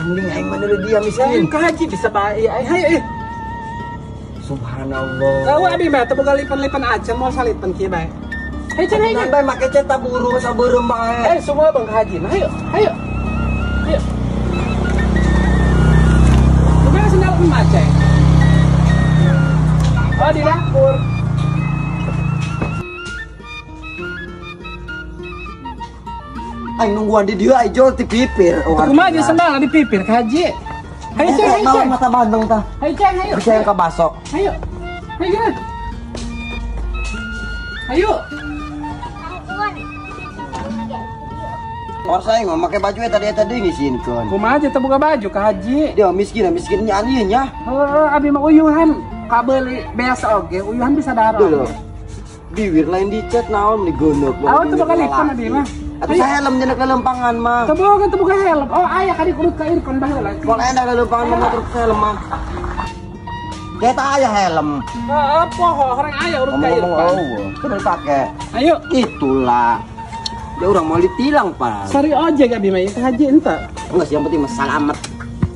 Mending aing mah dia miskin. Ka haji bisa bae aing hayu ih. Subhanallah. Tahu abi mah teu boga lipen-lipen acan moal salipen kieu bae. Hayu ceng hayu. Bae make cetak buru sabeureum bae. Eh semua bang ka haji mah hayu. Hayu. Hayu. Kumaha sendal emak ceng? Oh di dapur. Aing nungguan di dieu aing jol ti pipir. Kumaha jeung sendal di pipir ka haji. Hayu ceng hayu ceng. Mata bandeng tah. Hayu ceng hayu. Bisa yang ka basok. Hayu. Hayu geura. Hayu. Orang saya mah make baju eta tadi eta deui ngisinkeun. Kumaha aja teu boga baju ka haji. Dia miskin miskinnya ieu nya. Heuh abi mah uyuhan kabeuli beas oge uyuhan bisa darah. Biwir lain dicat naon digeuneup. Awan teu boga lipen abi mah. Atuh saya helm jeung lelempangan mah. Teu boga helm. Oh aya kadi kurut ka irkon baheula. Mun aya lelempangan mah turut helm mah. Eta aya helm. Heeh poho horeng aya urut ka irkon. Kudu dipake. Ayo itulah. Ya urang mau ditilang, Pak. Sari ojek abi mah ka haji ente. Enggak sih yang penting mah salamet.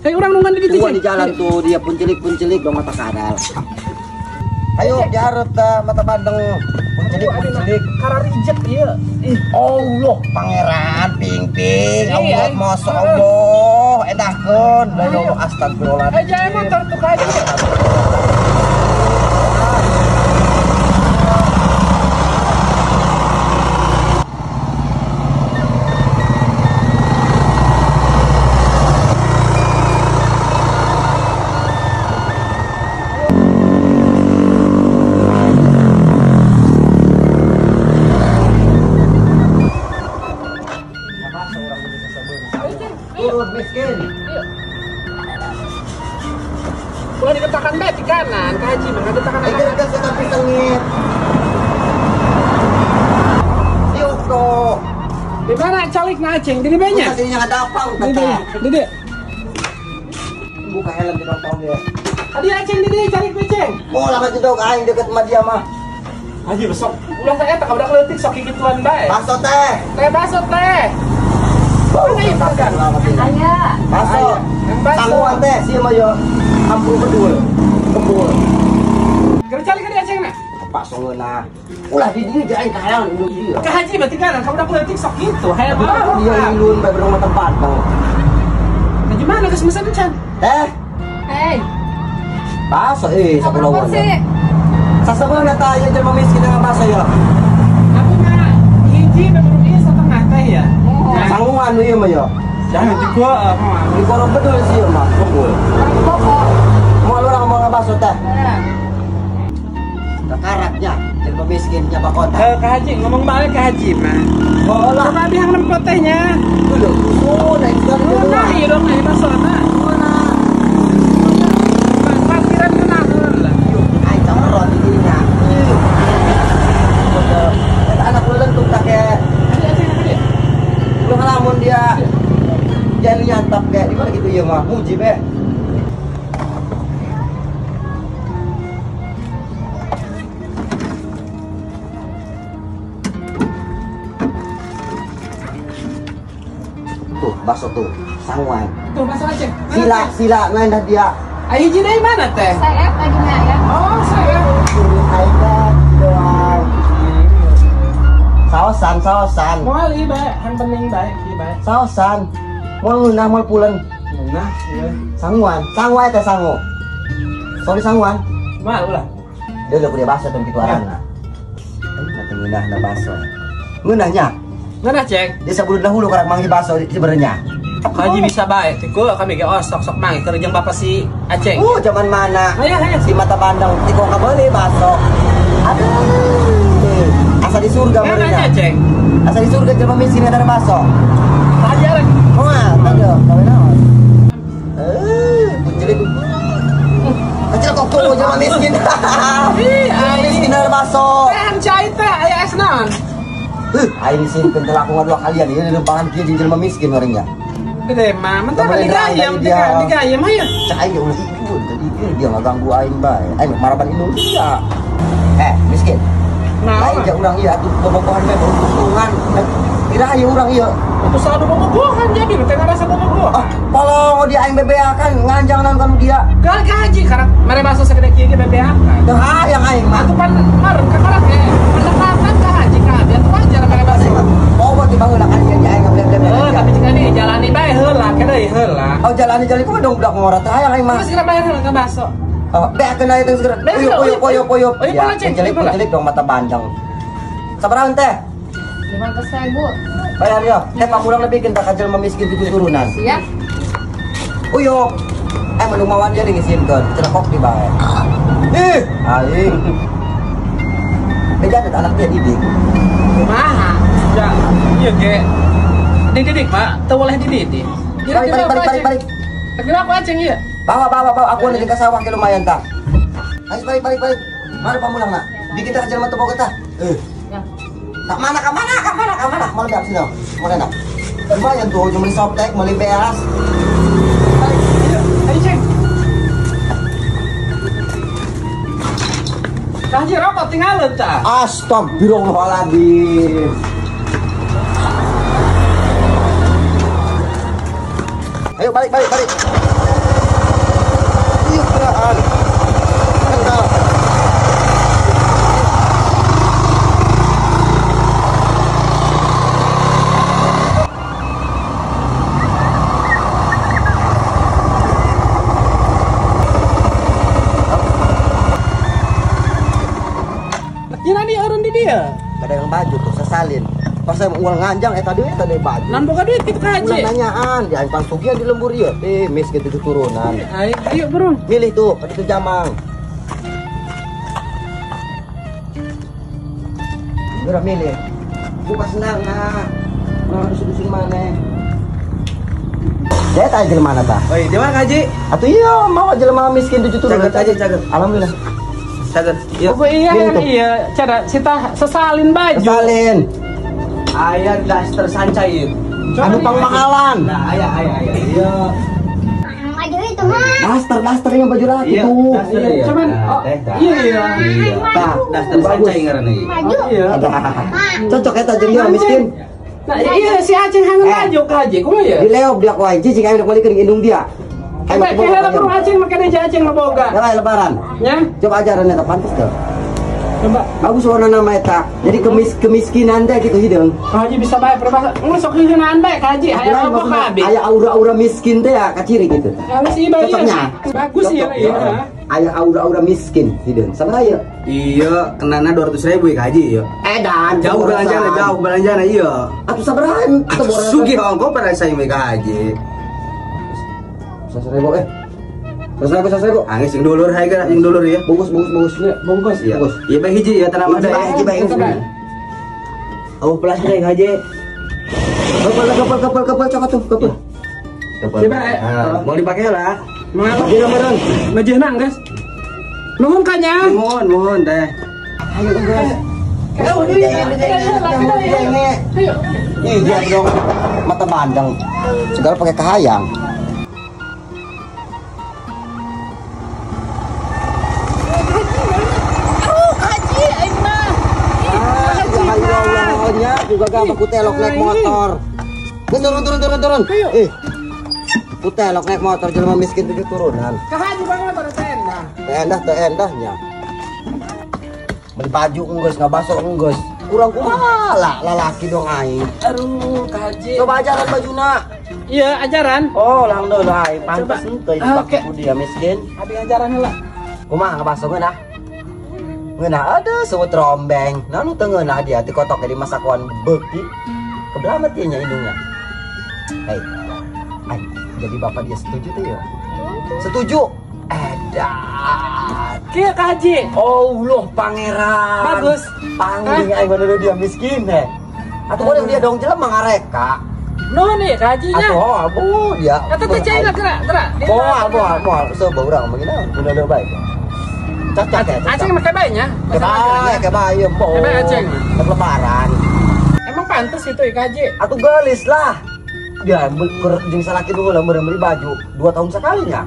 Kayak urang nungguan di ditu. Di jalan tuh dia puncelik-puncelik dong mata kadal. Ayo diharap tah mata bandeng. Puncelik-puncelik kararijek ieu. Ih, Allah pangeran ping-ping. Allah masyaallah edahkeun. La ilaha astagfirullahaladzim. Eh jangan motor tuh ka haji. Turun miskin. Ulah diketakan bae di kanan, ka haji mah ngagetakan kanan. Geus tapi sengit. Yuk tuh. Di mana calik na aceng? Di dinya? Di dinya ngadapang teh. Di dieu. Buka helm di nonton dia. Adi aceng di dieu calik beceng. Moal ka jedog aing deket sama dia mah. Haji besok. Ulah saya teh ka budak leutik sok kikituan bae. Baso teh. Teh baso teh. Aya. Baso. Sangguan teh sieun mah yo. Ampun bedul. Kembul. Keur calik ka dieu aceng na. Bakso ngeunah. Ulah di dieu aing kahayangan indung dieu. Ka haji berarti kanan ka budak leutik sok kitu. Hayang dia ilun bae berong tempat bang. Nah gimana geus mesen can? Teh. Hei. Baso sakunaon. Sasabeuna tah ieu jelema miskin dengan baso ya. Aku mah hiji baru ieu satengah teh ya. Sangguan ieu mah yo. Jangan di gua mah. Di korong bedul sih mah, kumpul. Moal urang mau ngabaso teh. Kakaraknya jelema miskinnya bakota. Ka haji ngomong balik ka haji mah. Oh lah. Coba abi hang nempo tehnya. Dulu. Oh, naik dulu. Nah, ieu dong naik basona. Parkiran kena heula. Aing camero di dinya. Eta anak lu lentung take. Lu ngelamun dia. Jangan nyantap kayak di mana gitu ya mah. Muji be. Tuh, bakso tuh, sanguan. Tuh, bakso aja. Sila, sila main dah dia. Ayo jadi mana teh? Saya lagi ya. Oh, saya. Ayo doang. Saosan, saosan. Moal ieu bae, hang bening bae, ieu bae. Saosan. Moal ngeunah, moal pulen. Ngeunah, ieu. Sanguan, sanguan teh sangu. Sorry sanguan. Moal ulah. Dia udah punya bakso teh kitu arana. Mati ngeunah na bakso. Ngeunahnya. Ngeunah, Ceng. Dia sabulun dahulu karak manggih bakso sebenarnya. Haji bisa bae, tiko kami ge osok sok manggih keur jeung bapak si Aceng. Zaman mana? Hayo, hayo. Si mata bandeng tiko kabeuli bakso. Aduh. Asa di surga meureunnya. Ceng. Asa di surga jelema miskin ada bakso. Haji arek. Moal, tadi kawe naon? Puncelik. Kecil kok tuh jelema miskin. Ih, miskin ada bakso. Teh cai teh aya es naon? Aing sih pentel aku ngadua kalian ieu lempangan kieu jeung jelema miskin orangnya. Gede mah, mentah kan digayem, digayem ayo. Cak aing ulah ikut, tadi dia ngaganggu aing bae. Aing maraban Indonesia. Miskin. Nah, lain ja urang ieu atuh bobogohan bae untungan. Dirayu urang ieu. Itu selalu bobogohan jadi teh ngarasa bobogohan. Ah, polong dia aing bebeakan nganjang naon ka dia. Gal ka haji karena mere baso sagede kieu ge bebeakan. Teu hayang aing mah. Atuh pan marem ka karak ge. Pendekatan ka haji ka abi atuh wajar mere baso. Bobo dibangun kan dia aing ngableb-bleb. Heuh, tapi cik ini jalani bae heula, ke deui heula. Oh, jalani-jalani kumaha dong budak ngora teu hayang aing mah. Terus segera bayar heula ka baso. Oh, beakeun aya teh segera. Uyup uyup uyup. Ya, pencelik dong mata bandeng. Sabaraha teh? 500.000. Bayar ya. Teh pamulang lebih kita ka jelema miskin tujuh turunan. Siap. Uyup. Menu mawan dia diizinkeun, celekok di bae. Ih, aing. Beda anak dia didik. Kumaha? Ya, ieu ge. Dididik, Pak. Teu boleh dididik. Balik balik balik. Kira aku aceng ieu. Bawa bawa bawa aku lagi ke sawah ke lumayan tah. Ayo balik balik balik. Mana pamulang nak? Bikin tak jelema teu boga tah. Eh. Ya. Ka mana ka mana ka mana ka mana? Mau lihat sini. Mau lihat. Lumayan tuh, cuma beli softtek, beli beas. Balik. Ayo, ayo ceng. Kaji rokok tinggalin tah. Astagfirullahaladzim. Ayo balik balik balik. Iya keraan. Kental. Kira nih orang di dia. Pedagang baju tuh sesalin. Pas saya uang nganjang tadi baju. Nan boga duit kitu ka haji. Ulah nanyaan, di aing pangsugihan di lembur ieu. Eh, miskin tujuh turunan. Ayo, ayo bro. Milih tuh, ka ditu jamang. Geura milih. Buka senang nah. Urang dusun-dusun maneh. Saya tanya jelema mana tah? Oi, di mana Haji? Atuh iya, mau jelema miskin tujuh turunan. Caget aja, caget. Alhamdulillah. Caget. Iya. Oh, iya iya, cara sita sesalin baju. Sesalin. Aya daster sancai. Anu pangmahalan. Nah, aya aya aya. Iya. Baju itu mah. Daster dasternya baju laki tuh. Iya. Cuman oh, iya iya. Tah, daster sancai ngaranna ieu. Baju. Iya. Cocok eta jeung dia miskin. Nah, iya si Aceng hangan baju ka haji kumaha ya? Dileop dia ku aing cicing aing balikeun indung dia. Aing mah bro Aceng make deui Aceng mah boga. Lah lebaran. Nya? Coba ajaran eta pantes teu. Coba. Bagus warna nama eta. Jadi kemiskinan teh gitu hideung. Ka haji bisa bae perbahasa. Mun sok heuheunan bae ka haji hayang apa ka abi. Aya aura-aura miskin teh ya kaciri gitu. Halus ieu bae. Cocoknya. Bagus ieu ya. Aya aura-aura miskin hideung. Sabaraha ieu? Iya, kenana 200.000 ya ka haji ieu. Edan, jauh belanjana iya. Atuh sabaraha teu boros. Sugih ongko pada saya we ka haji. 100.000 eh. 100.000. Angis sing dulur hae geura sing dulur ya. Bungkus bungkus bungkus. Bungkus iya. Bungkus. Iya bae hiji ya tanam ada. Hiji bae hiji. Oh, plastik haji. Kepel kepel kepel kepel cokot tuh kepel. Kepel. Mau dipakai lah. Mau. Meureun. Majeuna geus. Nuhun ka nya. Nuhun, nuhun teh. Ayo geus. Ayo, ayo. Ih, dia dong mata bandeng. Segala pakai kahayang. Juga gak aku telok naik motor. Turun turun turun turun. Eh. Kutelok naik motor jelema miskin tujuh turunan. Kahaji banget motor teh endah. Teh endah teh endahnya. Beli baju enggeus ngabaso enggeus. Kurang kumaha lah lalaki dong aing. Aduh, kahaji. Coba ajaran bajuna. Iya, ajaran. Oh, alhamdulillah aing pantes henteu dipake ku dia miskin. Abi ajaran heula. Kumaha ngabaso ngeunah? Ngeunah ada semut rombeng. Nah nu teu ngeunah dia ti kotok di masakuan beuki. Kebelamet ieu nya indungnya. Hei. Ay, jadi bapak dia setuju tuh ya? Setuju. Edan. Kieu ka haji. Allah pangeran. Bagus. Pangling aing bener dia miskin heh. Atuh boleh dia dong jelema ngareka. Nuhun ieu ka hajinya. Atuh oh, bu dia. Eta teh cai lah gerak, gerak. Moal moal moal seubeuh urang mah gina bener bae. Cocok ya. Aceng make bae nya. Kebae, kebae bo. Kebae aceng. Lebaran. Emang pantes itu ka haji. Atuh geulis lah. Dia jeung salaki dulu lah beli baju 2 tahun sekalinya.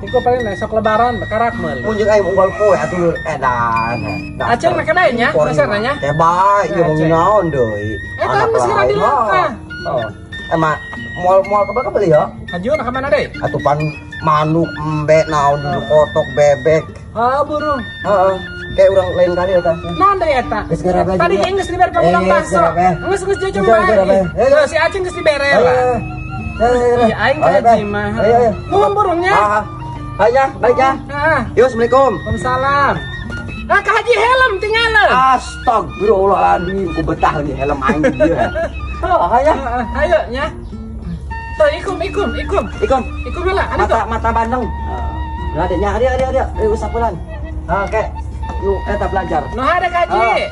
Iku paling esok lebaran bekarak meuli. Mun jeung aing unggal poe atuh edan. Aceng make deui nya, dasarna nya. Teh bae ieu mah naon deui. Eta mah segera dilengkah. Oh. Emang moal kebeli ya? Haju nak mana deui? Atuh pan manuk embe naon dulu kotok bebek. Ah burung. Heeh. Kayak urang lain kali eta. Naon deui eta? Geus geura bae. Tadi geus dibere pangudang bakso. Geus geus jujur bae. Si Aceng geus dibere lah. Iya aing ka haji mah. Nuhun burungnya. Ayo, baik ya. Yo, assalamualaikum. Waalaikumsalam. Nah, ka haji helm tinggalan. Astagfirullahaladzim, ku betah nih helm aing ieu. Oh, ayo. Ayo nya. Tuh, ikum. Ikum. Ikum lah, ada mata bandeng. Nah, adiknya, adik, ayo usapulan. Oke. Yuk, kita belajar. Noh ada kaji.